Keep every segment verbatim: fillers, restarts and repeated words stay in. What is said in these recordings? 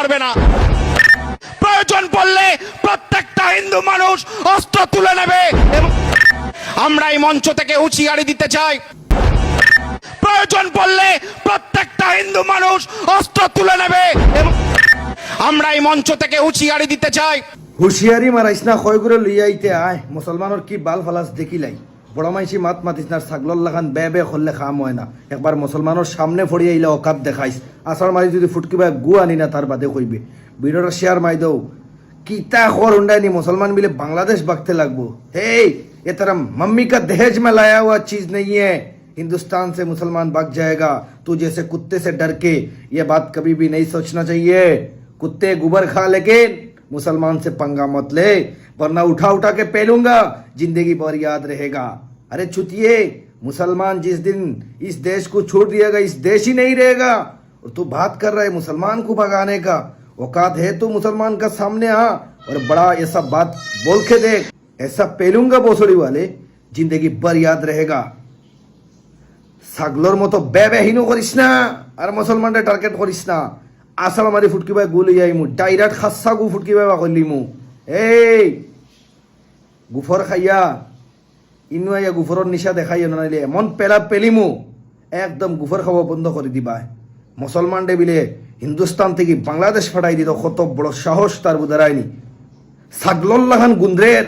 দেবে না। প্রয়োজন পড়লে প্রত্যেকটা হিন্দু মানুষ অস্ত্র তুলে নেবে এবং আমরা এই মঞ্চ থেকে হুঁশিয়ারি দিতে চাই, প্রয়োজন পড়লে প্রত্যেকটা হিন্দু মানুষ অস্ত্র তুলে নেবে এবং আমরা এই মঞ্চ থেকে হুঁশিয়ারি দিতে চাই। Hushiari marais na, khoi gure loi aite ai, Musolmanor ki bal falas dekhi lai. Boro mansi mat matis na, saglor lagan be be kholle kham hoy na. Ekbar Musolmanor samne phori aile okat dekhais. Asar mari jodi futki ba gu ani na, tar bade khoibe. Video ta share mai do. Kita khor hundai ni Musolman bile Bangladesh bagte lagbo. Hey, ye tera mummy ka dahej mein laya hua cheez nahi hai. Hindustan से मुसलमान भाग जाएगा। तू जैसे कुत्ते से डर के ये बात कभी भी नहीं सोचना चाहिए। कुत्ते गोबर खा, लेकिन मुसलमान से पंगा मत ले, वरना उठा उठा के पेलूंगा, जिंदगी भर याद रहेगा। अरे चुतिए, मुसलमान जिस दिन इस देश को छोड़ दिएगा, इस देश ही नहीं रहेगा। और तू बात कर रहा है मुसलमान को भगाने का, औकात है तो मुसलमान का सामने आ और बड़ा ऐसा बात बोल के देख। ऐसा पेलूंगा भोसड़ी वाले, जिंदगी भर याद रहेगा। Saglor moto bebe hino koris na, ar Musolman re target koris na. Asal mari futki bai guli aimu, direct khassa gu futki bai ba kolimu. Ei, gufor khaiya, inwaya guforor nisha dekhaiyo na naile emon pela pelimu, ekdom gufor khawa bondo kori diba. Musolman re bile Hindustan theke Bangladesh phatai dito, koto boro sahos tar budaraini. Saglor lagan gundrer,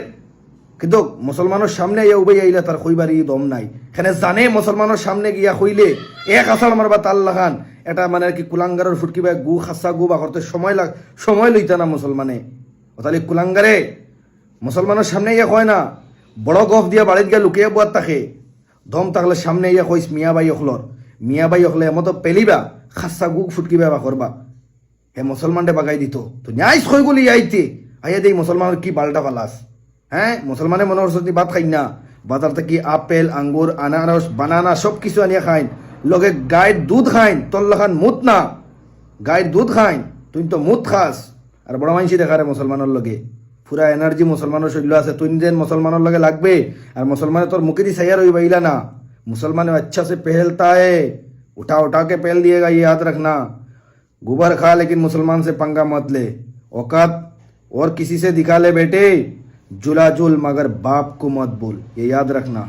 Kintu Musolmanor samne ya ubai aila tar khoibari dom nai. Khene jane Musolmanor samne giya khoile, ek asal marba tal lagan. Eta mane ar ki kulangaror futki bai gu khassa gu ba korte somoy lag-, somoy loita na Musolmane. Otali kulangare Musolmanor samne ya khoi na. Boro gof dia barit ga lukiya buat takhe. Dom takle samne ya khois miya bai okhlor. Miya bai okhle emoto peliba khassa gu futki bai ba korba. He Musolman de bagai dito. To nyais khoi guli yaite. Aya dei Musolman ki balta palas. He? Musolmane mone horsoti bhat khaina. Bazar theki apple, angur, anaros, banana sob kichu aniya khain. Loge gair dudh khain. Tol lakhan mut na. Gair dudh khain. Tui to mut khas. Ar boro mansi dekhare Musolmanor loge. Pura energy Musolmanor soillo ase. Tui jen Musolmanor loge lagbe. Ar Musolmane tor mukhedi saiya roi baila na. Musolmane accha se pehelta hai. Utha utha ke pehel diyega, ye yaad rakhna. गोबर खा लेकिन मुसलमान से पंगा मत ले। औकात और किसी से दिखा ले बेटे, जुला जुल मगर बाप को मत भूल, ये याद रखना।